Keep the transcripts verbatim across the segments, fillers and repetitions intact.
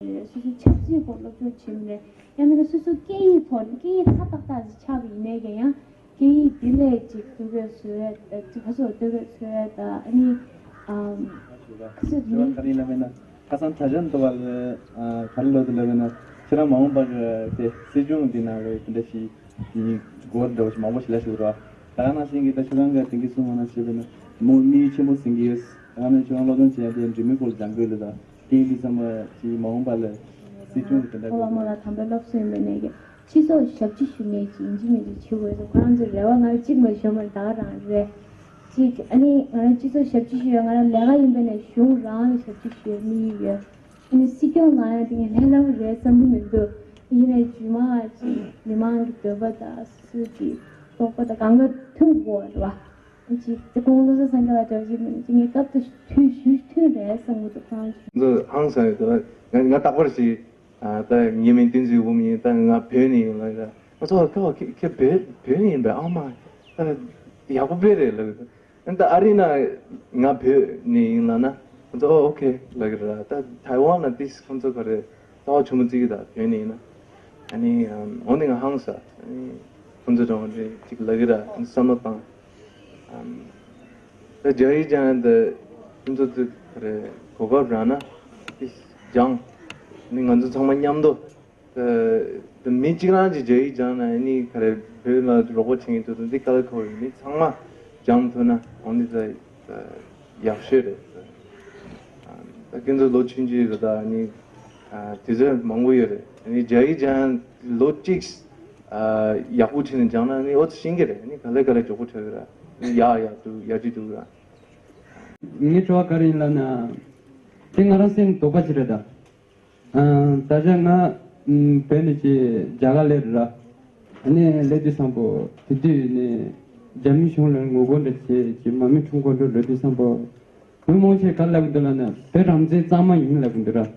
སོ་སོའི་ཆབ་སྲིད་སྐོར་སློབ་སྦྱོང་བྱེད་མི་རེད། ཡང་མིན་ན་སོ་སོའི་སྐད་ཡིག་ཐོག་ནས་སྐད་ཡིག་ཧྲ་ཏག་ཏག་ཅིག་ཆགས་པ་ཡིན་ནའི་ཀྱང་ཡང་སྐད་ཡིག་འདི་ལས་ཅིག་སྟོབས་པོ་བཟོ་ཡ་ཅིག་ག་ཚོད་སྟོབས་པོ་བཟོ་ཡ་དང་ཨ་ནི་ཨམ་ག་ཚོད་ཞུ་བ་མིན། ག་རེ་ཡིན་ལབ་ན་ཁ་སང་གྲྭ་ཆས་འདུག་པ་ལ་ག་རེ་ལབ་འདུག་ལབ་ན་ཁྱེད་རང་མ་འོངས་པར་དེ་སྲིད་སྐྱོང་འདི་ན་རེད་དེ་འདྲ་ཞིག་ཡིན་སྐོར་འདྲ་བོ་ཞིག་མང་པོ་ཞིག་ལ་ཞུ་རོགས། ད་ག་ནང་བཞིན་གྱི་ད་ཁྱེད་རང་གི་དེང་གི་གསུང་བ་ནང་བཞིན་བྱས་ན་མོ་མི་ཆེན་པོ་ཟིན་གྱི་ཡོད། ད་ག་ནང་ཁྱེད་རང་སློབ་སྦྱོང་བྱས་ཏེ་འབྲི་མེད་སྐོར་སྦྱང་དགོས་ལ་ད། ཀིང་དུས་ཙམ་པ་ཅིག་མ་འོངས་པ་ལ་སྲིད་སྐྱོང་གི་དེ་འདྲ་ཕོ་བ་མོ་ལ་དམ་པའི་སློབ་གསོ་ཡིན་པའི་གནས་ཀྱི་སྤྱི་ཚོགས་ཞབས་ཕྱི་ཞུ་མཁན་ཅིག་ཡིན་གཅིག་མིན་གཅིག་བྱེད་དགོས་སོ། ཁོ་རང་ཚོའི་རེ་བ་ང་ལ་གཅིག་མ་ཞུ་མ་ད་ག་རང་རེད། ཅིག་ཨ་ནི་ང་རང་སྤྱི་ཚོགས་ཞབས་ཕྱི་ཞུ་ཡ་ང་རང་ལས་ཀ་ཡིན་པའི་གནས་གཞུང་རང་ལ་ཞབས་ཕྱི་ཞུ་ཡ་མི་ཡིན་ཡོད། ཨ་ནི་སྲིད་སྐྱོང་ང་ཡང་དེ་ངས་ལྷན་རླབས་རེད་བསམ་གྱི་མི་འདུག་ཡིན་ནའི་རྗེས་མ་ཅིག་མི་མང་གི་འདོད་པ་དང་སུ་གི་དོགས་པ་དང་གང་ག་མཐུན་དགོས་རེད་བ། ཅིག་དེ་ཁོང་བློ་བཟང་སེང་གེ་ལ་འདྲ་བ་ཞིག་མིན་ཅིག་ངས་སྐབས་དེ་མཐུན་ཞུ་མཐུན་རེད་བསམ་གྱི་འདུག་ཁོ་རང་ཚོ། ཧང་སང་ཡོད་དོ། ང་ང་རྟག་པར་ཞིག་ད་ངའི་མིང་བསྟན་འཛིན་དབུ་མ་ཡིན། ད་ང་བོད་ནས་ཡིན་ལ་ང་ཚོ་ཁ་བ་ཁྱེད་ཁྱེད་བོད་བོད་ནས་ཡིན་པས། ཨ་མ་ད་ཡག་པོ་དཔེ་རེད་ལབ། ད་ཨ་རི་ན་ང་བོད་ནས་ཡིན་ལབ་ན་ང་ཚོ་ཨོ་ཨོ་ཁེ་ལབ་ཀྱི་རེད། ད་ཐའེ་ཝན་ལ་ཏིས་ཁོང་ཚོ་ག་རེ་རྩ་བ་ཆེན་པོ་བརྩི་གི་ད་བོད་ནས་ཡིན་ན། ཨ་ནི་འོ་ནི་ང་ཧང་ས་ཨ་ནི་ཁོང་ཚོ་གྲོང་རེད་ཅིག་ལབ་ཀྱི་ར་བསམ་བློ་བཏང་། ད་རྒྱ་ཡིག་སྦྱང་ཡ་འདི་ཁོང་ཚོ་ཚོ་ག་རེ་གོ་སྐབས་རག་ན་ཏིས་སྦྱང་། ནི་ང་ཚོ་ཚང་མ་མཉམ་དུ། ད་མི་གཅིག་རང་གིས་རྒྱ་ཡིག་སྦྱངས་ན་ནི་ག་རེ་བོད་ལ་རོགས་པ་བྱེད་མཁན་དེ་ཚོ་འདི་ག་ལ་གོ་རེད། མི་ཚང་མ་སྦྱངས་ཐུབ་ན་འོ་འདི་ད་ཡག་ཤོས་རེད། ད་ཁྱེད་ཚོ་ལོ་ཆུང་ཆུང་རེད། ད་ནི་དུས་ཚོད་མང་པོ་ཡོད་རེད། ནི་རྒྱ་ཡིག་སྦྱངས་ལོ་གཅིག་ཡག་པོ་བྱས་ནས་སྦྱངས་ན་ནི་ཨོ་ཚོ་ཤེས་ཀྱི་རེད། ནི་ག་ལེ་ག་ལེ་མགྱོགས་པོ་ཁྲོད་ཀྱི་རེད། ནི་ཡག་ཡག་འདུག་ཡག་ཅིག་འདུག་ར། ངའི་དྲི་བ་ག་རེ་ཡིན་ལབ་ན། དེ་ང་རང་སེམས་དོགས་པ་ཅིག་རེད་ད། ཨ། ད་ཆ་ང་ཨམ་བོད་ནས་ཀྱི་རྒྱ་གར་སླེབས་རེད་ར། ཨ་ནི་སླེབས་དུས་ཙམ་པོ་དེ་དུས་ནས་རྒྱ་མི་གཞུང་ལ་ངོ་རྒོལ་འདྲ་བྱས་ཀྱི་མ་མི་ཁྲོམ་སྐོར་འགྲོ་འགྲོ་དུས་ཙམ་པོ་མི་མང་ཆེ་ག་ལབ་གི་འདུག་ལབ་ན་བོད་རང་བཙན་གཙང་མ་ཡིན་ལབ་གི་འདུག་ར།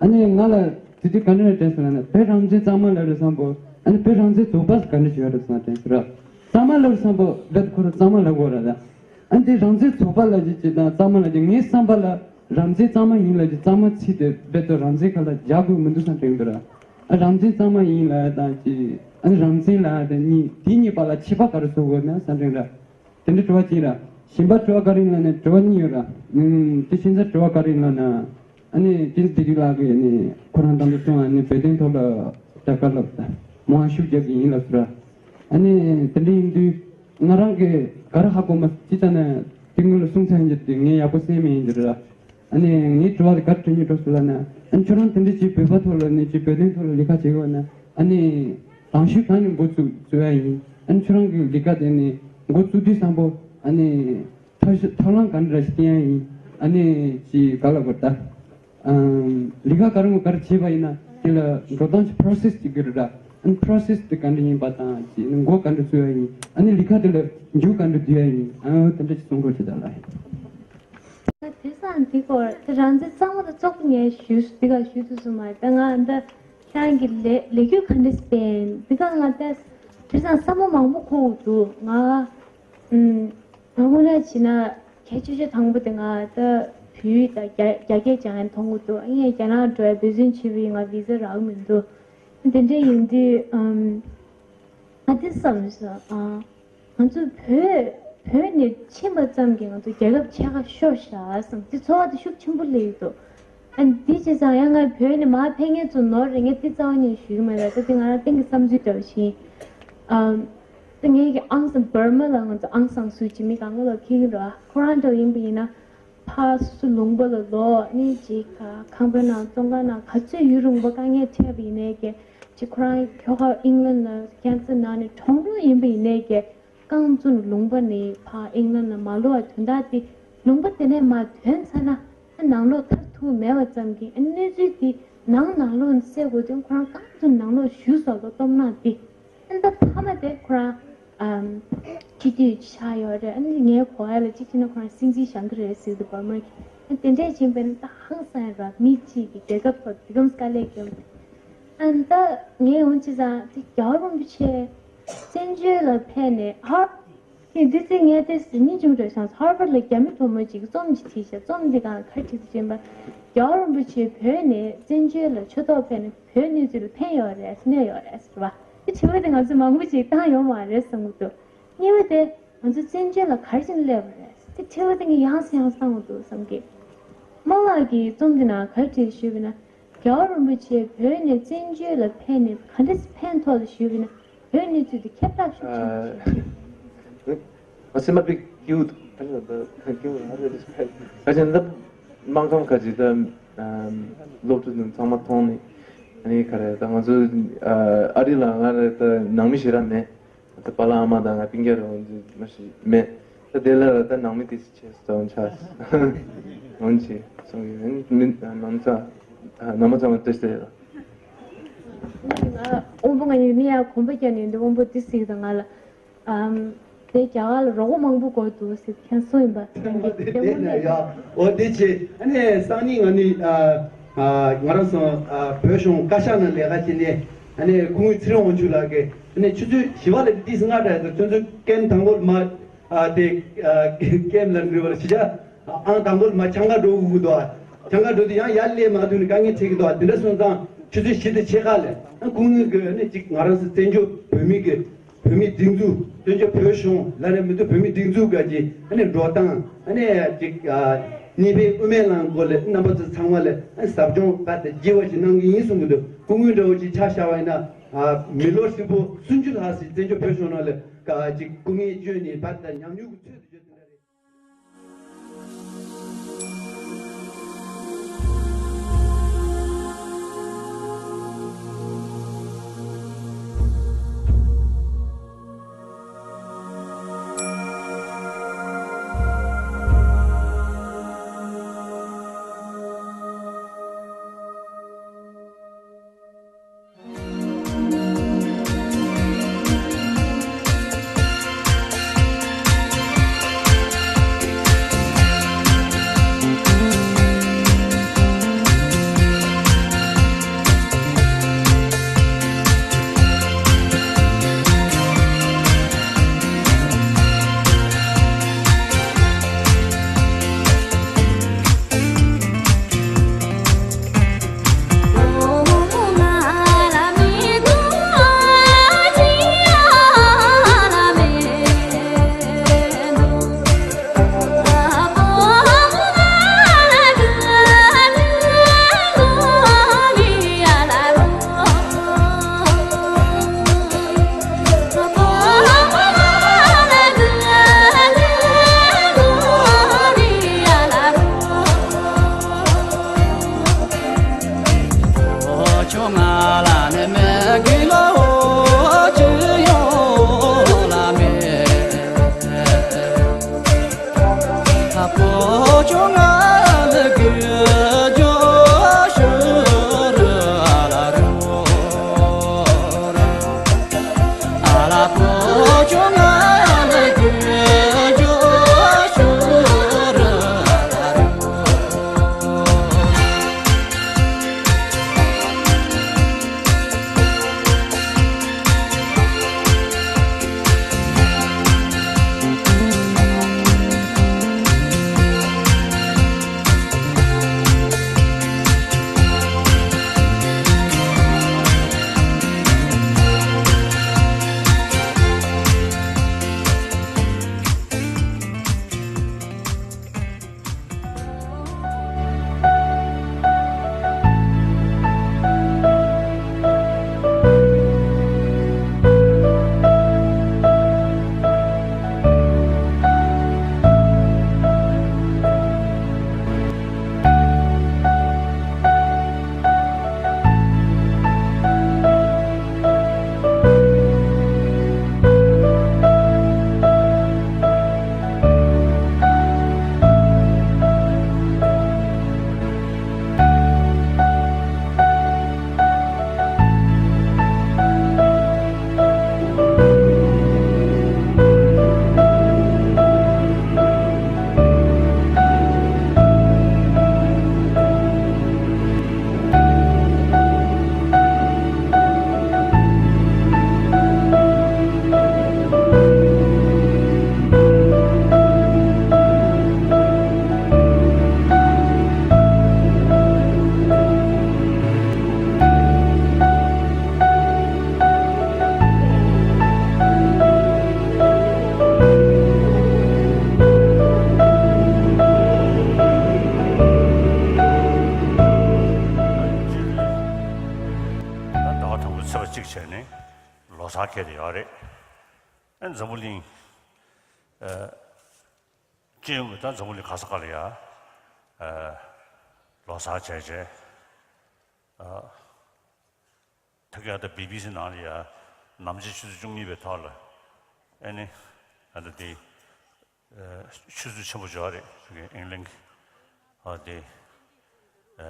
ཨ་ནི་ང་ལ་དེ་དུས་ག་འདྲ་དྲན་སོང་ལབ་ན་བོད་རང་བཙན་གཙང་མ་ལབ་དུས་ཙམ་པོ་ཨ་ནི་བོད་རང་བཙན་རྫོགས་པ་ག་འདྲ་ཞིག་ཡོད་རེད་བསམ་དྲན་སོང་ར། གཙང་མ་ལབ་དུས་ཙམ་པོ་རྦད་ཁོ་རང་གཙང་མ་ལབ་དགོས་ར་ད། ཨ་ནི་དེ་རང་བཙན་རྫོགས་པ་ལབ་ཀྱི་ཅིག་དང་གཙང་མ་ལབ་ཀྱི་ངའི་བསམ་པ་ལ། རང་བཙན་གཙང་མ་ཡིན་ལབ་ཀྱི་གཙང་མ་ཚིག་དེ་རྦད་དེ་རང་བཙན་ཁ་ལ་རྒྱག་དགོས་མི་འདུག་བསམ་དྲན་གྱི་འདུག་ར། ཨ་རང་བཙན་གཙང་མ་ཡིན་ལབ་ཡ་དང་ཅི། ཨ་ནི་རང་བཙན་ལབ་ཡ་དེ་གཉིས་དེ་གཉིས་བར་ལ་ཁྱད་པར་ག་རེ་བཟོ་དགོས་ན་བསམ་དྲན་ར། དེ་འདྲའི་དྲི་བ་གཅིག་ར། གཞན་པ་དྲི་བ་ག་རེ་ཡིན་ལབ་ན་དྲི་བ་གཉིས་ཡོད་ར། ཨུམ། དེ་ཁྱེད་ཚོ་དྲི་བ་ག་རེ་ཡིན་ལབ་ན། ཨ་ནི་ཅིན་དེ་དུས་ལགས་ཀྱིས་ནི་ཁོ་རང་དང་དུ་སོང་ཨ་ནི་བོད་དོན་ཐོག་ལ་རྒྱ་གར་ལ་མང་ཤུགས་རྒྱབ་ཀྱི་ཡིན་ལབ་སོང་ར། ཨ་ནི་དེ་འདྲ་ཡིན་དུས་ང་རང་གིས་ག་རེ་ཧ་གོ་མ་སོང་ཅི་ལྟ་ན་དེ་སྔོན་ལ་གསུང་ཚར་ཡིན་གྱི་དུས་ངས་ཡག་པོ་གསན་མེད་ཡིན་གྱི་ར། ཨ་ནི་ངའི་དྲི་བ་དེ་ག་རེ་དྲི་སྙིང་འདོད་སོང་ལབ་ན། ཨ་ནི་ཁྱོད་རང་དེ་འདྲ་ཅིག་བོད་པ་ཐོག་ལ་ནི་ཅིག་བོད་དོན་ཐོག་ལ་ལས་ཀ་བྱེད་དགོས་ན་ཨ་ནི་རང་ཤུགས་གང་ནས་འགོ་བཙུགས་བཙུགས་ཡ་ཡིན། ཨ་ནི་ཁྱོད་རང་གི་ལས་ཀ་དེ་ནི་འགོ་བཙུགས་དུས་ཙམ་པོ་ཨ་ནི་ཐབས་ཤེས་ཐབས་ལམ་ག་འདྲ་ཞིག་བསྟེན་ཡ་ཡིན། ཨ་ནི་ཅིག་ག་ལ་གོ་ད། ཨམ། ལས་ཀ་ག་རེ་མོ་ག་རེ་བྱས་པ་ཡིན་ན་དེ་ལ་འགྲོ་སྟངས་ཀྱི་process་ཅིག་གི་རེད་ར། ཨ་ནི་process་དེ་ག་འདྲ་ཡིན་པ་དང་ཅིག་འགོ་ག་འདྲ་བཙུགས་ཡ་ཡིན། ཨ་ནི་ལས་ཀ་དེ་ལ་མཇུག་ག་འདྲ་བསྡུ་ཡ་ཡིན། ཨ་དེ་འདྲ་ཅིག་གསུང་རོགས་བྱེད་ད་ལ། དེང་སང་འདི་སྐོར་དེ་རང་བཙན་གཙང་མ་དང་ཙོག་པུ་ངས་ཞུས་འདི་ག་ཞུས་ཐུབ་སོང་མ་རེད། ད་ང་འདི་ཁྱེད་རང་གི་ལས་ལས་འགུལ་ག་འདྲ་སྤེལ་འདི་ག་ང་ད་དེང་སང་བསམ་བློ་མང་པོ་འཁོར་འདུག་ང་ཨུམ། ང་དངོས་གནས་བྱས་ན་གལ་ཆེ་ཤོས་དང་པོ་དེ་ང་ད་བོད་ཡིག་དང་རྒྱ་རྒྱ་སྐད་སྦྱང་ཡ་མཐོང་གི་འདུག་ངས་རྒྱ་ནག་འགྲོ་ཡ་འབད་བརྩོན་བྱས་པ་ཡིན། ང་བི་ཟ་རག་གི་མི་འདུག་དེ་འདྲ་ཡིན་དུས་ཨམ། ང་དེ་བསམ་སོང་ཨ། ང་ཚོ་བོད་བོད་ནས་ཕྱིན་པ་ཙམ་གྱིས་ང་ཚོ་རྒྱལ་ཁབ་ཕྱེད་ཀ་ཤོར་བཞག་བསམ་དེ་ཚོར་བ་དེ་ཤུགས་ཆེན་པོ་སླེབས་ཀྱི་འདུག་ཨ་ནི་འདི་བྱས་ཙང་ཡང་ང་བོད་ནས་མར་ཕེབས་མཁན་ཚོ་ནོར་རེད། ངས་འདི་རྩ་བ་ཉིད་ཞུ་གི་མ་རེད། ད་འདི་ང་རང་སྟེང་གི་བསམ་ཚུལ་འདྲ་བ་ཞིག་ཡིན། ཨམ། ད་ངས་ཀྱི་ཨང་སང་འབར་མ་ལ་ང་ཚོ་ཨང་སང་སུ་ཅི་མི་གང་ག་ལ་ཁེལ་གྱི་རེད། ཁོ་རང་འདྲ་བ་ཡིན་པ་ཡིན་ན་ཕར་སུ་ལུང་པ་ལ་ལོག་ནས་ཅིག་ཁང་པའི་ནང་བཙོན་ཁང་ནང་ག་ཚོད་ཡུན་རིང་པོ་དཀའ་ངལ་འཕྲད་པ་ཡིན་ནའི་ཀྱི་ཅིག་ཁོ་རང་ཁྱོ་ག་ཨིང་ལན་ལ་ཁེན་སར་ན་ནས་གྲོངས་རོགས་ཡིན་པ་ཡིན་ནའི་ཀྱི་རྐང་བཙུགས་ནས་ལུང་པ་ནས་ཕར་ཨིང་ལན་ལ་མ་ལོག་པ་དོན་དག་དེ་ལུང་པ་དེ་ནས་མར་ཐོན་ཚར་ན་ཨ་ནང་ལོགས་ཐར་ཐུབ་མེད་པ་ཙམ་གྱིས་ཨ་གནས་ཚུལ་དེ་ནང་ནང་ལོགས་ནས་སེལ་དགོས་དོན་ཁོ་རང་རྐང་བཙུགས་ནས་ནང་ལོགས་བཞུགས་སོགས་ལ་སྟོབས་ན་དེ། ཨ་ནི་ད་མཐའ་མ་དེ་ཁོ་རང་ཨམ་སྤྱི་འཐུས་ཆགས་ཡོད་རེད། ཨ་ནི་ངའི་གོ་བ་ལ་གཅིག་བྱས་ན་ཁོ་རང་སྲིད་འཛིན་བཞེངས་ཀྱི་རེད་ཟེར་གྱི་འདུག་འབར་མ་གིས། ཨ་ནི་དེ་འདྲས་བྱས་པས་ན་ད་ཧང་སང་ཡ་ར། མི་གཅིག་གིས་རྒྱལ་ཁབ་ཐོག་འདི་གམ་དཀའ་ལས་བརྒྱབ། ཨ་ནི་ད་ངས་འོང་ཅི་ཙང་དེ་རྒྱལ་བ་རིན་པོ་ཆེ་བཙན་བྱོལ་ལ་ཕེབས་ནས་ཧ། ངས་འདི་ཚེ་ངས་ཏོག་ཙམ་སྙིང་རྗེ་མོ་འདྲ་བྱུང་སོང་། ཧར་ཝརཌ་ལ་རྒྱ་མི་གྲོགས་མོ་ཅིག་རྩོམ་ཅིག་བྲིས་ཤག་རྩོམ་འདི་སྒང་ལ་ག་རེ་བྲིས་འདུག་ཅེ་ན། རྒྱལ་བ་རིན་པོ་ཆེ་བོད་ནས་བཙན་བྱོལ་ལ་ཆོས་ཐོག་ཕེབས་ནས་བོད་གནས་ཚུལ་ལ་ཕན་ཡོད་རེད་གནོད་ཡོད་རེད་ཟེར་བ། དེ་དྲི་བ་དེ་ང་ཚོ་མང་པོ་ཅིག་བཏང་ཡོད་མ་རེད་བསམ་གྱི་འདུག་གཉིས་པ་དེ། ང་ཚོ་བཙན་བྱོལ་ལ་ག་རེ་བྱས་ནས་སླེབས་པ་རེད། དེ་དྲི་བ་དེ་ངས་ཡང་སེ་ཡང་སེ་བཏང་གི་འདུག་བསམ་གི། རྨ་ལགས་ཀྱིས་རྩོམ་འདི་ནང་ག་རེ་བྲིས་ཞུས་པ་ན། རྒྱལ་བ་རིན་པོ་ཆེ་བོད་ནས་བཙན་བྱོལ་ལ་ཕེབས་ནས་ག་འདྲ་ཕན་ཐོགས་ལ་ཞུས་པ་ན། བོད་གནས་ཚུལ་དེ་ཁྱབ་བསྒྲགས་ཤུགས་ཆེན་པོ་བྱས་ཤིང་། ཨ་སེམས་པ་དཔེ་སྐྱིད་པོ་འདུག་ཁ་ཆེ་ད་ཁ་སྐྱིད་པོ་ཨ་རེ་རེ་ཁ་ཆེ་ད་སྨར་ཁམས་ཁ་ཆེ་ད་སློབ་ཕྲུག་ཚང་མ་མཐོང་ནས་ཨ་ནི་ག་རེ་ད་ང་ཚོ་ཨ་རི་ལ་ང་རེ་ད་ནང་མི་ཞེ་དྲག་མེད། ད་པཱ་ལགས་ཨ་མ་དང་ང་སྤུན་ཀྱག་རེ་འོང་ཚུལ་མ་ཞིག་མེད། ད་དེ་ལ་ད་ནང་མི་དེ་ཆེ་སོང་ཆ་འོན་ཆེ་སོང་གི་མི་ནང་ཚ་ནང་མ་ཚང་མ་ལྟོས་ཏེ་ལ། ང་དབང་པོ་ང་ཡིན་ནི་ཡ་གོམ་པ་རྒྱག་ནས་འདི་དབང་པོ་འདི་ཟིག་དང་ང་ལ་ཨམ་དེ་རྒྱ་གར་ལ་རོགས་པ་མང་པོ་དགོས་འདུག་ཟེར་ཁྱེད་གསུངས་ཡིན་པ་ཁྱེད་ཀྱིས་དེ་དེ་ནས་ཡ་འོ་དེ་ཆེ་ཨ་ནི་སང་ཉིན་ང་ནི་ང་རང་སོང་བོད་གཞུང་བཀའ་ཤག་ནང་ལས་ཀ་བྱེད་ནས་ཨ་ནི་སྐུ་ངོ་ཚེ་རིང་དབང་ཕྱུག་ལགས་ཀྱིས་ཨ་ནི་ཆུ་ཚོད་བཞི་པ་ལ་ཏིས་ལྔ་འདྲ་ཡོད་ཚོད་ཚོད་ཀན་དང་པོ་མ། ཨ་དེ་ཨ་ཀེམ་ལ་འགྲོ་བར་ཤི་ཆ། ཨང་དང་པོར་མ་ཆང་ཁ་འགྲོ་དགོས་ཀྱི་འདུག་ཨ་ཆང་ཁ་འགྲོ་དུས་ཡང་ཡར་སླེབས་མ་ཐུབ་ནས་དཀའ་ངལ་འཕྲད་ཀྱི་འདུག་ཨ་དེ་འདྲ་སོང་ཙང་ཆུ་ཚོད་བཞི་དང་ཕྱེད་ཀ་ལ་ཨ་སྐུ་ངོ་གིས་ནི་ཅིག་ང་རང་ཚོ་བཙན་བྱོལ་བོད་མི་གི་བོད་མི་སྒྲིག་འཛུགས་བཙན་བྱོལ་བོད་གཞུང་ལ་ནི་མི་འདུག་བོད་མི་སྒྲིག་འཛུགས་ག་ཅིག་ཨ་ནི་འགྲོ་སྟངས་ཨ་ནི་ཅིག་ཨ་གཉིས་ཕན་དབུ་མའི་ལམ་སྐོར་ལ་རྣམ་པ་ཚོ་ཚང་མ་ལ་ཨ་ཟབ་སྦྱོང་བར་དུ་རྒྱས་པ་ཞིག་གནང་གི་ཡིན་གསུང་གི་འདུག་སྐུ་ངོ་འདྲ་བོ་ཅིག་ཆ་བཞག་པ་ཡིན་ན་ཨ་མི་ལོ་ཧྲིལ་པོ་སུམ་ཅུ་ལྷག་ཞིག་བཙན་བྱོལ་བོད་གཞུང་ནང་ལ། ཀ་ཅིག་སྐུ་ངལ་བཅོས་ནས་བར་དང་ཉམས་མྱོང་གི་ཚོད་དུ་བརྗོད་དེ་འདྲ་རེད། བྱས་ནས་ལོ་གསར་འཁེལ་བསྡད་ཡོད་རེད། ཨ་འཛམ་བུ་གླིང་ཨ་སྤྱི་ཡོངས་ཀྱི་ད་འཛམ་བུ་གླིང་ག་ས་ག་ལ་ཡ་ཨ་ལོ་གསར་བྱས་བྱས་ཨ། ད་ག་ད་བི་བི་སི་ནང་ལ་ཡ་ནམ་ཕྱེད་ཆུ་ཚོད་བཅུ་གཉིས་པའི་ཐོག་ལ་ཨ་ནི་ཨ་ད་དེ་ཨ་ཆུ་ཚོད་ཆེན་པོ་ཅིག་ཡོད་རེད། ཨིང་ལན་གྱི་ཨ་དེ་ཨ་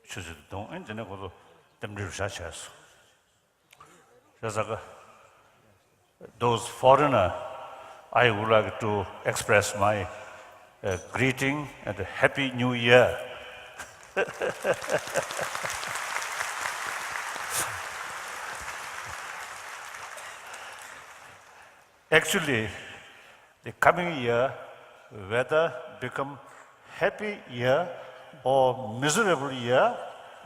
ཆུ་ཚོད་དུ་བརྡུངས། ཨ་ནི་དེ་ནས་ཁོ་ཚོ་རྟེན་འབྲེལ་རུ་ཤག་བྱས་སོང་། བྱས་ཙང་ཀ Those foreigner, I would like to express my uh, greeting and a happy new year. Actually, the coming year, whether become happy year or miserable year,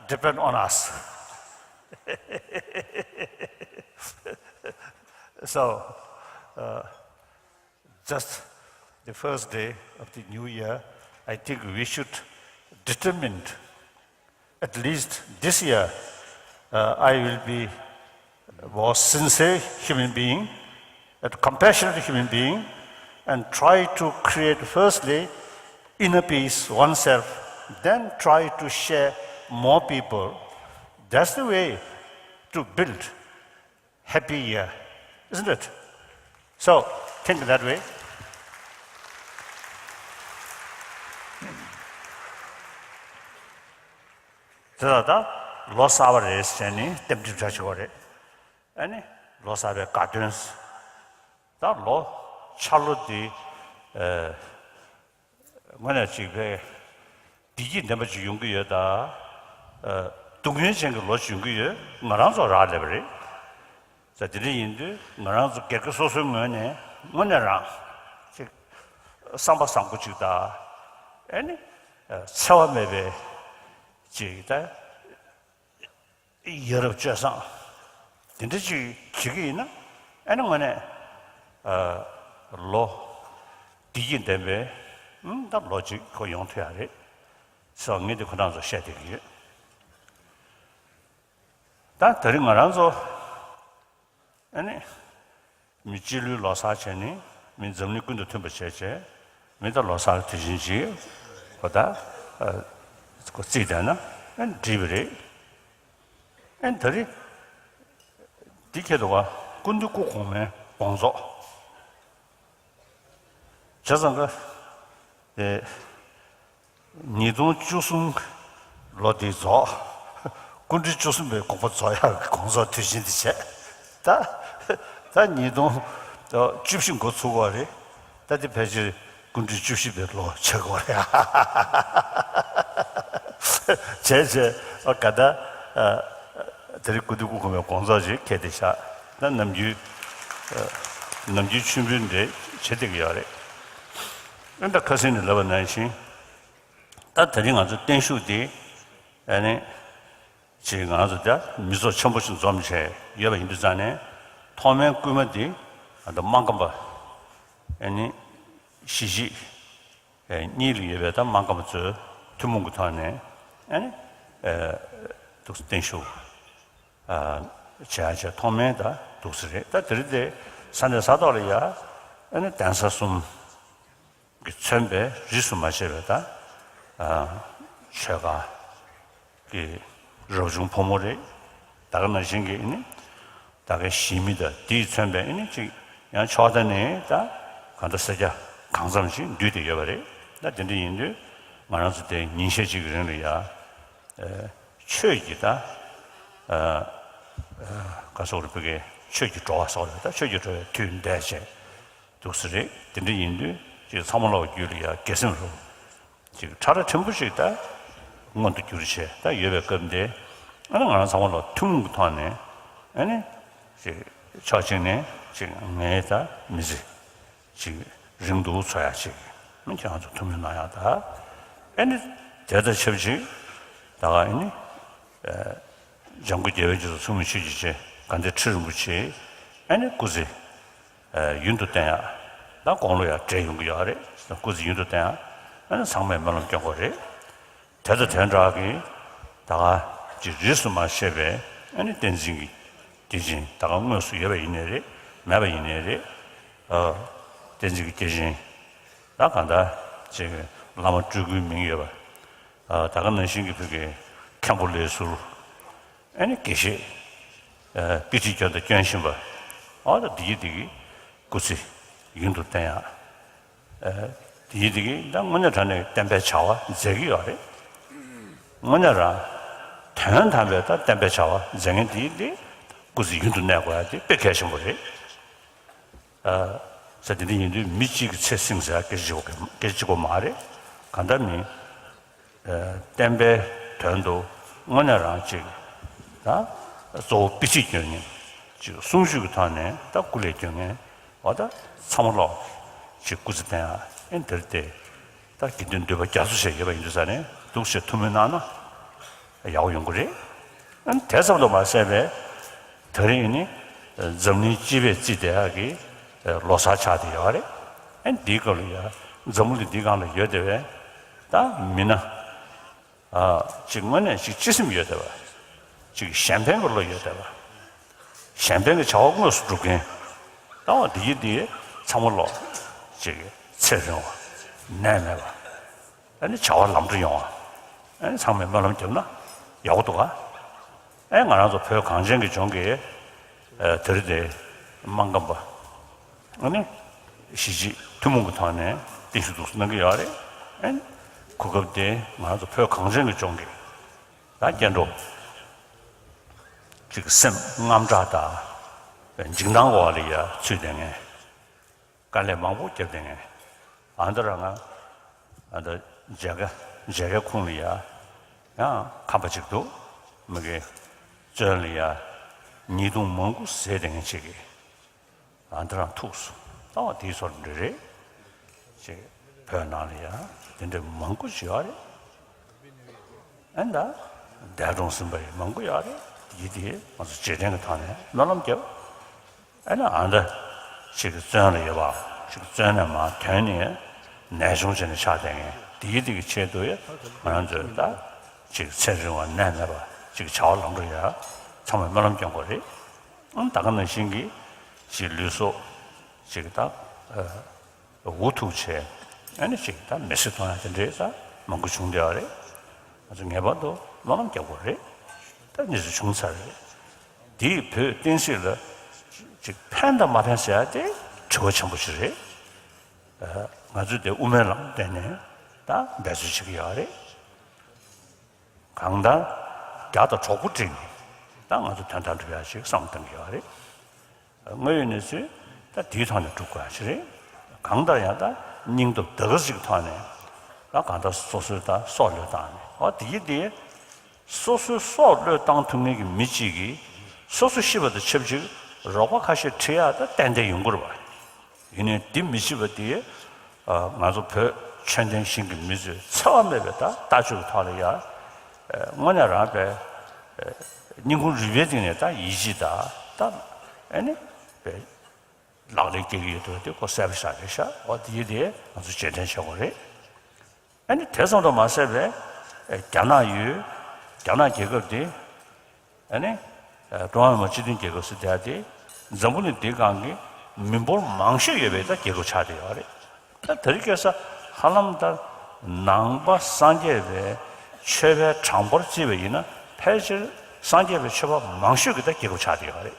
depend on us. So, uh, just the first day of the new year, I think we should determine, at least this year, uh, I will be a more sincere human being, a compassionate human being, and try to create firstly inner peace oneself, then try to share more people. That's the way to build happy year, isn't it? So, think that way. དེ་ལ་ད་ལོ་གསར་པ་རེད་ཟེར་ནས་རྟེན་འབྲེལ་འདྲ་བྱེད་པ་རེད། ཨ་ནི་ལོ་གསར་པའི་དགའ་སྟོན། ད་ལོ་འཆར་ལོ་འདི་ཨ། དངོས་གནས་ཅིག་ཕའི་བདེ་སྐྱིད་ལྡན་པ་ཅིག་ཡོང་གི་ཡོད་ད། ཨ། སྡུག་བསྔལ་ཅན་གྱི་ལོ་ཅིག་ཡོང་གི་ཡོད། ང་རང་ཚོ་རག་ལས་པ་རེད། ད་དེ་འདྲ་ཡིན་དུས་ང་རང་ཚོ་སྒེར་གྱི་སོ་སོའི་ངོས་ནས་དངོས་གནས་རང་ཅིག་བསམ་པ་བཟང་པོ་ཅིག་ད། ཨ་ནི་ཨ་འཚེ་བ་མེད་པའི་ཅིག་ད། ཡ་རབས་སྤྱོད་བཟང་དེ་འདྲ་ཅིག་བྱེད་ཀྱི་ཡིན་ན། ཨ་ནི་དངོས་གནས་ཨ་ལོ་བདེ་སྐྱིད་ལྡན་པའི་ཨང་ད་ལོ་ཅིག་ཁོ་ཡོང་ཐུབ་ཡ་རེད་ཟེར་བ་ངས་འདི་ཁོ་རང་ཚོར་བཤད་བསྡད་ཀྱི་ཡོད། ད་དེ་རིང་ང་རང་ཚོ་ཨ་ནི་མི་སྤྱི་ལོའི་ལོ་གསར་བྱས་ནས་མི་འཛམ་གླིང་ཀུན་ཏུ་མཐུན་པ་བྱས་བྱས་མི་ད་ལོ་གསར་དུས་ཆེན་ཅིག་གོ་ད་ཨ་ཁོ་བརྩིས་བསྡད་ན་ཨ་ནི་འགྲིག་པ་རེད། ཨེ་ད་རེས་འདི་ཁྱེད་དོ་བ་སྐུ་མདུན་སྐུ་གོང་མའི་དགོངས་རྫོགས། བྱས་ཙང་ཀ་ཨེ་ཉིས་སྟོང་བཅུ་གསུམ་ལོ་འདི་རྫོགས། སྐུ་ཕྲེང་བཅུ་གསུམ་པའི་དགོངས་པ་རྫོགས་ཡག་གི་དགོངས་རྫོགས་དུས་ཆེན་འདི་བྱས། ད་ད་ཉིས་སྟོང་བཅུ་བཞི་འགོ་ཚུགས་པ་རེད། ད་འདི་ཕལ་ཆེར་སྐུ་ཕྲེང་བཅུ་བཞི་པའི་ལོ་ཆགས་ཀྱི་ཡོད་རེད། བྱས་བྱས་ཨ་ག་ད་ཨ་དེ་རིང་སྐུ་མདུན་སྐུ་གོང་མའི་དགོངས་རྫོགས་ཅིག་འཁེལ་ཏེ་བཞག་ད་ནམ་རྒྱུན་ཨ་ནམ་རྒྱུན་མཆོད་འབུལ་འདྲ་བྱེད་བསྡད་ཀྱི་ཡོད་རེད། ཨ་ད་ཁ་སང་ནས་ལབ་པ་ནང་བཞིན་ད་དེ་རིང་ང་ཚོ་བརྟན་བཞུགས་འདི་ཨ་ནི། ཅིག་ང་ཚོ་ད་མི་ཚོགས་ཆེན་པོ་ཞིག་འཛོམས་བྱས་ཡོད་པ་ཡིན་དུས་ཙང་ནས་ཐོག་མའི་སྐུལ་མ་འདི་ཨ་ད་སྨར་ཁམས་པ་ཨ་ནི་གཞིས་བྱེས་ཨ་གཉིས་ལ་ཡོད་པའི་ད་སྨར་ཁམས་པ་ཚོའི་ཐུན་མོང་གི་ཐོག་ནས་ཨ་ནི་ཨ་འདུག་སེ་བརྟན་བཞུགས་ཨ་བྱས་བྱས་ཐོག་མའི་ད་འདུག་སེ་རེད། ད་དེ་རིང་དེ་ས་གནས་ས་ཐོག་ལ་ཡ་ཨ་ནི་གདན་ས་གསུམ། གིས་མཚོན་པའི་རིས་སུ་མ་ཆད་པའི་ད་ཨ་ཆོས་ཁ་གི་རབ་བྱུང་ཕོ་མོ་རེད། ད་ག་ནང་བཞིན་གྱི་ཨ་ནི་ད་གའི་གཞིས་མི་དང་དེས་མཚོན་པའི་ཨ་ནི་ཅིག་ཡང་ཕྱོགས་མཐའ་ནས་ད་གང་ལྟར་སེར་སྐྱ་གང་འཚམ་ཞིག་འདུས་ཏེ་ཡོད་པ་རེད། ད་དེ་འདྲ་ཡིན་དུས་ང་རང་ཚོ་དེ་ཉིན་ཤས་ཅིག་གི་རིང་ལ་ཡ་ཨ་ཆོས་ཀྱི་ད་ཨ་ཨ་ག་སོགས་རེད། བོད་སྐད་ཆོས་ཀྱི་བྲོ་བ་སོགས་རེད། ད་ཆོས་ཀྱི་བྲོ་བའི་དུས་འདས་བྱས། འདུག་སེ་རེད། དེ་འདྲ་ཡིན་དུས་ཅིག་ཚང་མ་ལོག་རྒྱུད་ལ་ཡ་དགེ་སེམས་རུ་ཅིག་ཕྲ་རགས་ཕྲན་བུ་ཞིག་ད་མངོན་དུ་གྱུར་བྱས་ད་ཡོད་པའི་སྐབས་འདི་ཨ་ནི་ང་རང་ཚང་མ་ལོག་ཐུན་མོང་གི་ཐོག་ནས་ཨ་ནི་ཅིག་ཕྱོགས་གཅིག་ནས་ཅིག་ངའི་ད་མི་ཚེ་ཅིག་རིང་དུ་འཚོ་ཡ་ཅིག་ཨ་ནི་ཁྱེད་རང་ཚོ་ཐུགས་སྨོན་གནང་ཡ་ད་ཨ་ནི་དེ་དང་ཆབས་ཅིག་ད་ག་ཨ་ནི། ཨ་འཇམ་མགོན་རྒྱལ་བའི་རྗེས་སུ་བཟུང་བའི་ཆོས་ཀྱི་རྗེ་དགའ་ལྡན་ཁྲི་རིན་པོ་ཆེ་ཨ་ནི་སྐུ་ཚེ་ཨ་ཡུན་དུ་བརྟན་ཡག་ད་དགུང་ལོ་ཡང་བགྲེས་ཡོང་གི་ཡོད་རེད། སྐུ་ཚེ་ཡུན་དུ་བརྟན་ཡག་ཨ་ནི་ཚང་མས་སྨོན་ལམ་སྐྱོན་དགོས་རེད། དེ་དང་དོན་དག་གི་ད་ག་ཅིག་རིས་སུ་མ་ཆད་པའི་ ཨ་ནི་བསྟན་འཛིན་གྱི་སྐྱེས་ཆེན་ད་ག་དངོས་སུ་ཡོད་པ་ཡིན་ནའི་རེད། མེད་པ་ཡིན་ནའི་རེད། ཨ། བསྟན་འཛིན་གྱི་སྐྱེས་ཆེན་ད་གང་ལྟར་ཅིག་བླ་མ་སྤྲུལ་སྐུའི་མིང་ཡོད་པ། ཨ། ད་ག་ནང་བཞིན་གྱི་བོད་ཀྱི་མཁན་པོ་ལས་ཟུར། ཨ་ནི་དགེ་བཤེས། ཨ། དཔེ་ཁྲིད་སྐྱོན་དང་སྐྱོན་བཞིན་པ། ཨོ་ད་འདི་ཡི་འདི་གི་སྐུ་ཚེ་ཡུན་དུ་བརྟན་ཡག་ཨ། དེ་ཡིན་དེ་གིས་ད་དངོས་གནས་དྲང་གནས་བསྟན་པའི་བྱ་བ་མཛད་ཀྱི་ཡོད་རེད། དངོས་གནས་རང་དོན་དམ་པའི་ད་བསྟན་པའི་བྱ་བ་མཛད་མཁན་དེ་དེ་སྐུ་ཚེ་ཡུན་དུ་གནས་དགོས་ཡ་དེ་དཔེ་གལ་ཆེན་པོ་རེད། ཨ། ཟེར་དེ་འདྲ་ཡིན་དུས་མི་གཅིག་གི་ཚེ་བསྲིང་ཟེར་ཡ་སྐད་ཆ་གཅིག་པོ་མ་རེད། གང་ལྟར་མིན། ཨ། བསྟན་པའི་དོན་དུ་དངོས་གནས་རང་གཅིག་ད་གཙོ་བོ་དཔེ་ཁྲིད་སྐྱོན་མཁན་གཅིག་གསུང་ཆོས་ཀྱི་ཐོག་ནས་ད་སྐུ་ལས་སྐྱོན་མཁན། འོ་ད་ཚང་མ་ལོག་ཅིག་སྐུ་ཚེ་བརྟན་ཡ། ཨེ་འདིར་བལྟས། ད་དགེ་འདུན་འདུས་པ་རྒྱ་མཚོ་ཞིག་ཡོད་པ་ཡིན་དུས་ས་ནས་འདུག་ཞེས་ཐུགས་སྨོན་གནང་ན་ཡག་པོ་ཡོང་གི་རེད། ཨ་ནི་དེ་ཙམ་དུ་མ་ཟད་པའི་ད་རིང་ནི་འཛམ་གླིང་སྤྱི་པའི་རྩིས་དེ་ཡག་གི་ལོ་གསར་ཆགས་བསྡད་ཡོད་རེད། ཨ་ནི་འདིའི་སྐབས་ལ་ཡ་འཛམ་བུ་གླིང་འདིའི་སྒང་ལ་ཡོད་བསྡད་པའི་ད་མི་སྣ། ཨ། ཅིག་དངོས་གནས་ཅིག་སྤྱི་སེམས་ཡོད་བསྡད་པ། ཅིག་གཞན་ཕན་གྱི་བློ་ཡོད་བསྡད་པ། གཞན་ཕན་གྱི་བྱ་བ་དངོས་སུ་སྒྲུབ་མཁན། ད་འོ་འདི་ཡི་འདི་ཚང་མ་ལོག་ཅིག་ཚེ་རིང་བ། ནད་མེད་པ། ཨ་ནི་བྱ་བ་ལམ་འགྲོ་ཡོང་བ། ཨ་ནི་ཚང་མས་སྨོན་ལམ་བརྒྱབ་ན་ཡག་པོ་འདུག་ག་ཨེ། ང་རང་ཚོ་བོད་གངས་ཅན་གྱི་ལྗོངས་ཀྱི་ཨ་དེ་རིང་འདི་སྨར་ཁམས་པ། ཨ་ནི་གཞིས་བྱེས་ཐུན་མོང་གི་ཐོག་ནས་བརྟན་བཞུགས་འདུག་སེ་གནང་གི་ཡོད་རེད། ཨ་ནི་གོ་སྐབས་དེ་ང་རང་ཚོ་བོད་གངས་ཅན་གྱི་ལྗོངས་ཀྱི་ད་སྐྱེ་འགྲོ་ཅིག་སེམས་དངངས་སྐྲག་དང་འཇིགས་སྣང་འོག་ལ་ཡ་ཚུད་བསྡད་མཁན། དཀའ་ལས་མང་པོ་བརྒྱབ་བསྡད་མཁན། ཨ་འདི་རང་ང་ཨ་འདི་མཇལ་ཁ་མཇལ་ཁའི་ཁུངས་ལ་ཡ་ཡང་ཁམས་པ་ཅིག་འདུག་མི་གི་བཙོན་ལ་ཡ་ཉེས་རྡུང་མང་པོ་བཟས་བསྡད་མཁན་ཅིག་གིས། ཨ་འདི་རང་ཐུགས་སུ་ད་བ་དེའི་ཚོར་འདྲ་རེད། ཅེས་བོད་ནང་ལ་ཡང་དེ་འདྲ་མང་པོ་ཞིག་ཡོད་རེད། ཨ་ནི་ད་འདས་གྲོངས་ཟིན་པ་ཡང་མང་པོ་ཡོད་རེད། ཡིད་དེ་ང་ཚོ་རྗེས་དྲན་གྱི་ཐོག་ནས་སྨོན་ལམ་རྒྱབ། ཨ་ནི་ཨ་འདྲ་ཅིག་གི་བཙོན་ལ་ཡོད་པ་ཅིག་བཙོན་ནས་མར་ཐོན་ནས་ནད་གཞུང་བྱས་ནས་ཆགས་བསྡད་མཁན་དེ་ཡིད་དེ་གི་ཆེད་དུ་ཡང་ང་རང་ཚོས་ད་ཅིག་ཚེ་རིང་བ་ནད་མེད་པ་ཅིག་བྱ་བ་ལམ་འགྲོ་ཡ་ཚང་མས་སྨོན་ལམ་སྐྱོན་དགོས་རེད། ཨང་ད་ག་ནང་བཞིན་གྱི་ཅིག་ལུས་སྲོག་ཅིག་ད་འུ་ཐུག་བྱས་ཨ་ནི་ཅིག་ད་མེ་སྲེག་གཏོང་ཡ་དེ་འདྲའི་ད་མང་པོ་བྱུང་བསྡད་ཡོད་རེད། ང་ཚོ་ངེས་པར་དུ་སྨོན་ལམ་རྒྱག་དགོས་རེད། ད་གནས་ཚུལ་བྱུང་ཚར་རེད། དེས་བོད་བསྟན་སྲིད་ལ་ཅིག་ཕན་དང་མ་ཕན་ཟེར་ཡ་དེ་དྲི་བ་ཆེན་པོ་ཞིག་རེད། ང་ཚོས་དེ་དབུ་མའི་ལམ་བསྟན་ནས་ད་འབད་རྩོལ་བྱེད་ཀྱི་ཡོད་རེད། གང་ལྟར་རྒྱ་དང་གྲོགས་པོ་བསྒྲིགས་ནས་ད་ང་ཚོ་དོན་དག་འགྲུབ་ཡ་ཞིག་བསམ་བཏང་གི་ཡོད་རེད། དངོས་ཡོད་གནས་ཚུལ་ད་དེའི་ཐོག་ནས་སྒྲུབ་དགོས་ཡ་ཞིག་རེད། གང་ལྟར་ཡང་ད་སྙིང་སྟོབས་ད་ག་ཅིག་ཐོག་ནས་ད་གང་ལྟར་སོ་སོའི་ད་སྲོག་བློས་བཏང་ནས་འོ་དེ་ཡི་དེ་སོ་སོའི་སྲོག་བློས་བཏང་ཐུབ་མཁན་གྱི་མི་གཅིག་གིས་སོ་སོ་ཤི་བ་དང་ཆབས་ཅིག་རོགས་པ་ཁ་ཤས་ཁྲིད་ཡ་ད་ཏན་ཏན་ཡོང་གི་རེད་བ། ཡིན་ནའི་འདི་མི་བྱེད་པ་དེ་ང་ཚོ་བོད་ཆོས་ལྡན་ཞིང་གི་མི་ཚོས་འཚེ་བ་མེད་པའི་ད་ལྟ་སྤྱོད་ཀྱི་ཐོག་ལ་ཡ་དངོས་གནས་རང་པའི་སྙིང་ཁུང་རུས་པའི་གཏིང་ནས་ད་ཡིད་ཆེས་ད་ད་ཨ་ནི་པའི་ལག་ལེན་སྐྱེལ་གྱི་ཡོད་འདུག་དེ་ཁོ་གསལ་པོ་ཤར་རེད་ཤག་འོ་དེ་ཡིན་དེ་ང་ཚོ་རྗེས་དྲན་བྱེད་དགོས་རེད། ཨ་ནི་དེ་ཙམ་དུ་མ་ཟད་པའི་རྒྱ་ནག་ཡུལ་རྒྱ་ནག་རྒྱལ་ཁབ་དེ། ཨ་ནི། ཀྲུང་ཧྭ་མི་དམངས་སྤྱི་མཐུན་རྒྱལ་ཁབ་ཟེར་དེ་ཡ་དེ། འཛམ་བུ་གླིང་འདིའི་སྒང་གི་མི་འབོར་མང་ཤོས་ཡོད་པའི་ད་རྒྱལ་ཁབ་ཆགས་བསྡད་ཡོད་རེད། ད་དེ་རིང་ཁ་སང་ཧ་ལམ་ད་ནང་པ་སངས་རྒྱས་པའི་ཆོས་པའི་གྲངས་འབོར་བརྩིས་པ་ཡིན་ན་ཕལ་ཆེར་སངས་རྒྱས་པའི་ཆོས་པ་མང་ཤོས་ཀྱི་ད་རྒྱལ་ཁབ་ཆགས་བསྡད་ཡོད་རེད།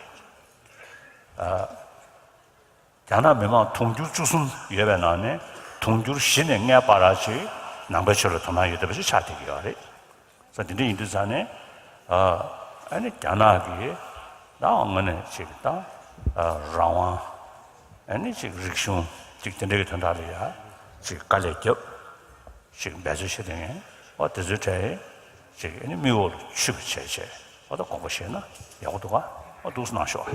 ཨ། རྒྱ་ནག་མི་མང་དུང་ཕྱུར་བཅུ་གསུམ་ཡོད་པའི་ནང་ནས་དུང་ཕྱུར་བཞི་ནས་ལྔའི་བར་ཅིག་ནང་པའི་ཆོས་ལ་དོ་སྣང་ཡོད་བསྡད་པ་ཞིག་ཆགས་བསྡད་ཀྱི་ཡོད་རེད། ས་དེ་འདྲ་ཡིན་དུས་ཙང་ནས་ཨ་ནི་རྒྱ་ནག་གིས་ད་དངོས་གནས་ཅིག་ད་རང་དབང་ཨ་ནི་ཅིག་རིག་གཞུང་ཅིག་དེ་འདྲ་གི་དོན་དག་ལ་ཡ་ཅིག་དཀའ་ལས་བརྒྱབ། ཅིག་འབད་རྩོལ་བྱེད་དེ་ངས་འོ་དེ་ཚོའི་གྲས་ཅིག་ཨ་ནི་མིག་འོག་ལ་ཆུད་པ་བྱས་བྱས་འོ་ད་དགོངས་པ་བཞེས་ན་ཡག་པོ་འདུག་ག་འོ་འདུག་སེ་གནང་ཤོག་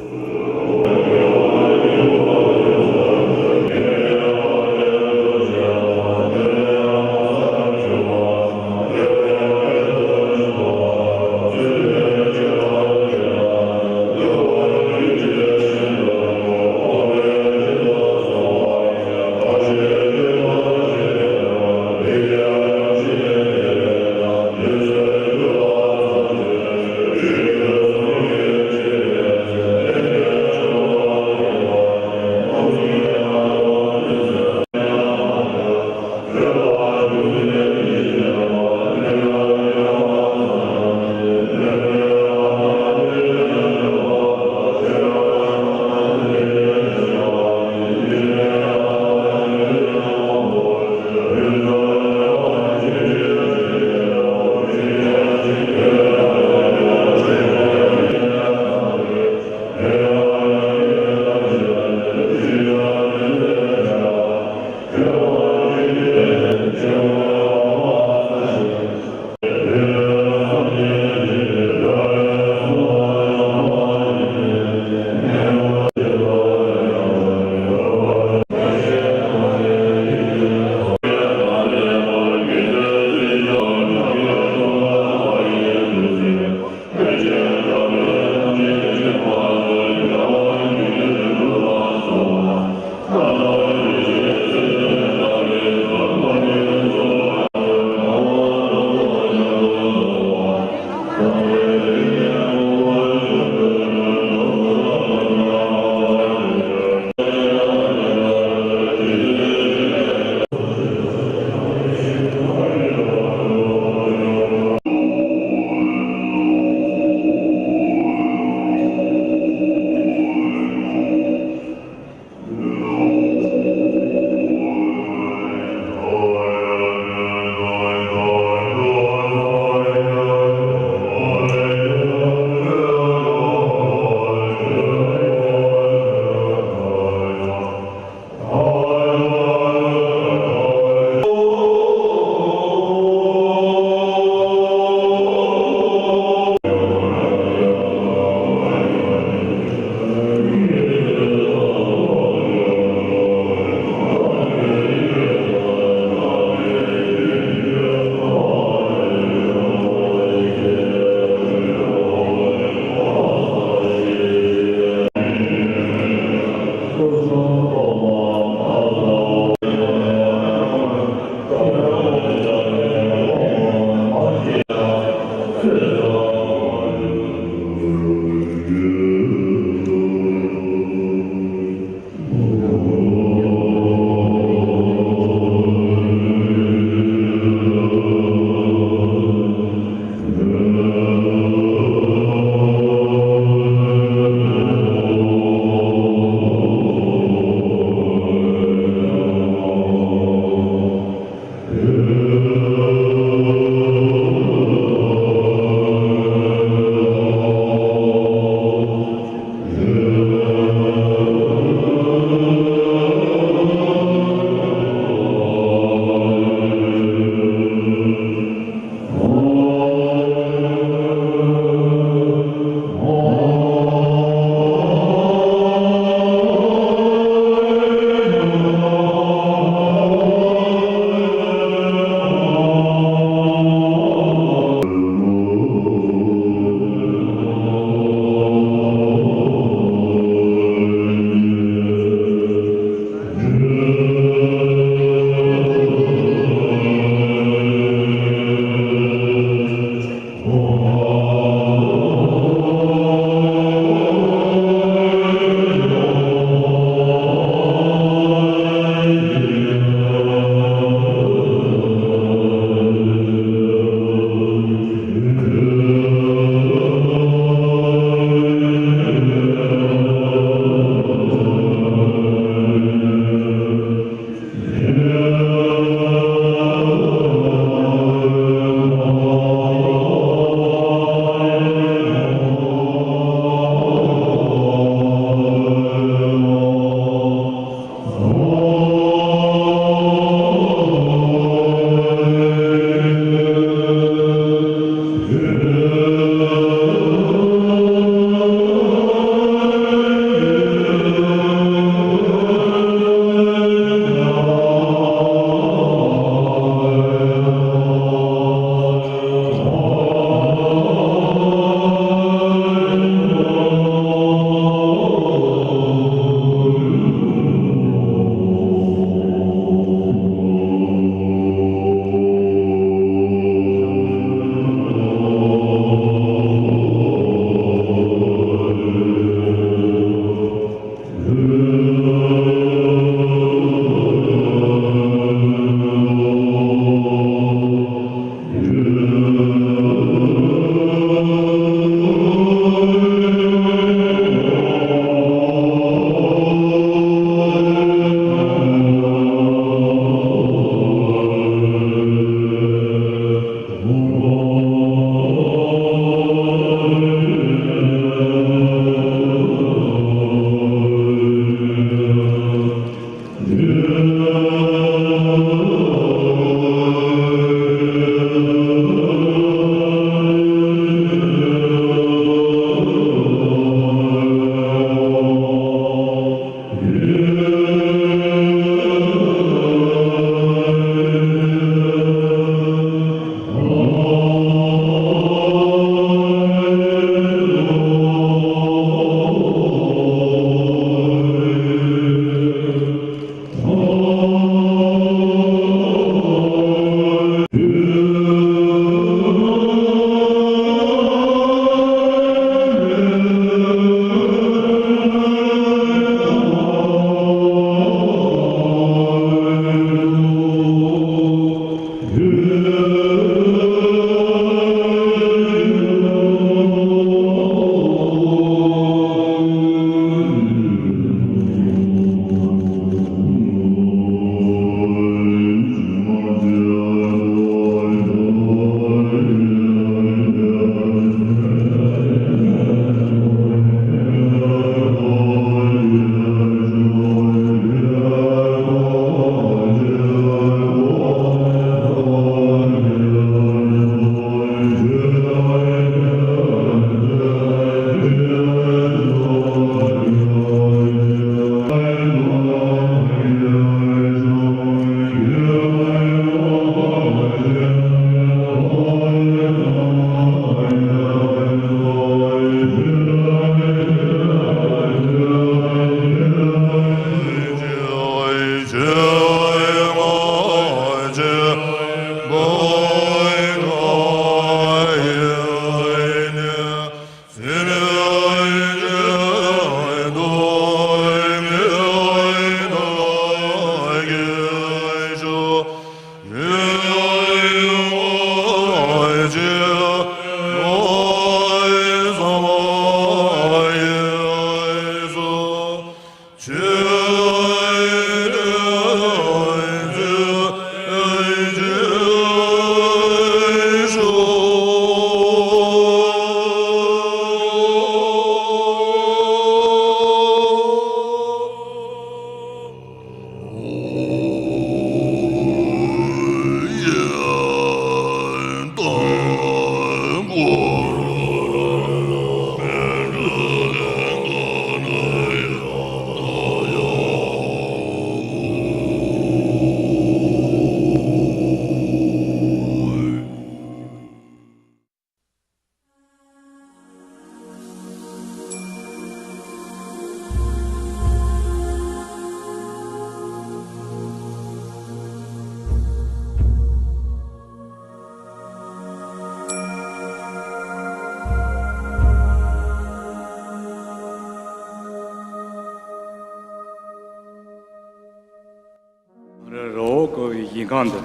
ཞིང་ཁམས་འདིར།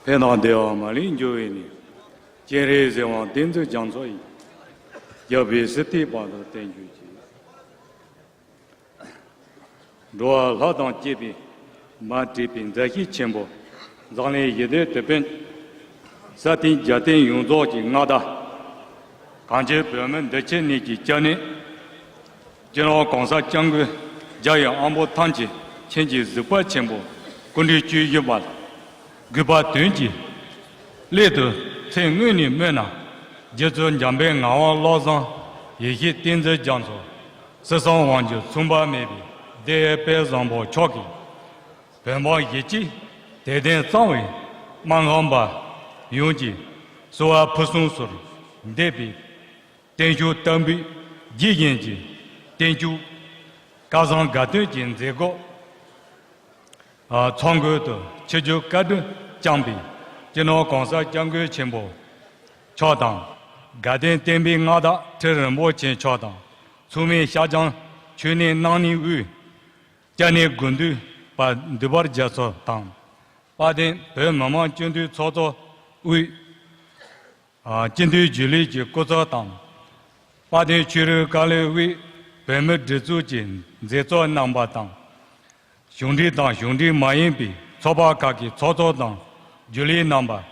ཕན་དང་བདེ་བ་མ་ལུས་འབྱུང་བའི་གནས། སྤྱན་རས་གཟིགས་དབང་བསྟན་འཛིན་རྒྱ་མཚོ་ཡི། རྒྱལ་པོའི་སྲིད་མཐའི་བར་དུ་བརྟན་གྱུར་ཅིག། འགྲོ་བ་ལྷ་དང་བཅས་པའི་མ་འདྲིས་པའི་མཛའ་བཤེས་ཆེན་པོ། འཛམ་གླིང་ཞི་བདེའི་དེད་དཔོན། ས་སྟེང་རྒྱལ་བསྟན་ཡོངས་རྫོགས་ཀྱི་མངའ་བདག། གངས་ཅན་བོད་མི་འདི་ཕྱི་གཉིས་ཀྱི་སྐྱབས་གནས། སྤྱི་ནོར་༸གོང་ས་༸སྐྱབས་མགོན་རྒྱལ་བའི་དབང་པོ་ཐམས་ཅད་མཁྱེན་ཅིང་གཟིགས་པ་ཆེན་པོ་སྐུ་ཕྲེང་བཅུ་བཞི་པ་ལ། གུས་པ་དོན་གྱི་སླད་དུ་ཚེ་སྔོན་ནས་སྨོན་ན། རྗེ་བཙུན་འཇམ་དཔལ་ངག་དབང་བློ་བཟང་ཡེ་ཤེས་བསྟན་འཛིན་རྒྱ་མཚོ། སྲིད་གསུམ་དབང་སྒྱུར་མཚུངས་པ་མེད་པའི་བདེ་དཔལ་བཟང་པོ་མཆོག་གིས། བོད་འབངས་གཞིས་བྱེས་དད་ལྡན་གཙང་བའི་སྨར་ཁམས་པ་ཡོངས་ཀྱི་གསོལ་བ་ཕུན་སུམ་ཚོགས་འདེགས་པའི་བརྟན་བཞུགས་བསྟར་འབུལ་རྗེས་བཞིན་གྱི་བརྟན་བཞུགས་སྐལ་བཟང་དགའ་སྟོན་གྱི་མཛད་སྒོ། ཨ། ཚོགས་མགོན་དུ་ཆིབས་བསྒྱུར་བཀའ་དྲིན་བསྐྱངས་པའི་སྤྱི་ནོར་༸གོང་ས་༸སྐྱབས་མགོན་ཆེན་པོ་མཆོག་དང་། དགའ་ལྡན་བསྟན་པའི་མངའ་བདག་ཁྲི་རིན་པོ་ཆེ་མཆོག་དང་། མཚུངས་མེད་ཤར་བྱང་ཆོས་གླིང་གནང་གནས་དབུས་སྐྱབས་གནས་དགེ་འདུན་པ་འདུས་པ་རྒྱ་མཚོ་དང་། དཔལ་ལྡན་བོད་མི་མང་སྤྱི་འཐུས་ཚོགས་གཙོ་དབུས། ཨ། སྤྱི་འཐུས་རྒྱུན་ལས་ཀྱི་སྐུ་ཚབ་དང་། དཔལ་ལྡན་ཆོས་རིག་བཀའ་བློན་དབུས་བོད་མིའི་སྒྲིག་འཛུགས་ཀྱི་མཛད་གཙོ་རྣམ་པ་དང་། གཞུང་འབྲེལ་དང་གཞུང་འབྲེལ་མ་ཡིན་པའི་ཚོགས་པ་ཁག་གི་ཚོགས་གཙོ་དང་རྒྱུན་ལས་རྣམ་པ།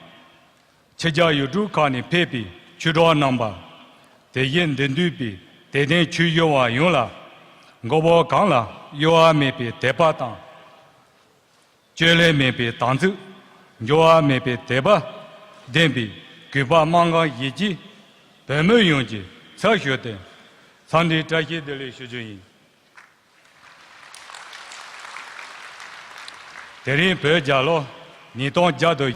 ཕྱི་རྒྱལ་ཡུལ་གྲུ་ཁག་ནས་ཕེབས་པའི་ཆོས་གྲོགས་རྣམ་པ། དེ་བཞིན་འདིར་འདུས་པའི་དད་ལྡན་ཆོས་ཞུ་བ་ཡོངས་ལ་མགོན་པོ་གང་ལ་གཡོ་བ་མེད་པའི་དད་པ་དང་། བཅོས་བསླད་མེད་པའི་དམ་ཚིག། འགྱུར་བ་མེད་པའི་དད་པ་ལྡན་པའི་གུས་པ་སྨར་ཁམས་གཞིས་བྱེས་བོད་མི་ཡོངས་ཀྱི་ཚབ་ཞུས་ཏེ་འཚམས་འདྲིའི་བཀྲ་ཤིས་བདེ་ལེགས་ཞུ་རྒྱུ་ཡིན། དེ་རིང་བོད་རྒྱལ་ལོ་ཉིས་སྟོང་བརྒྱ་དང་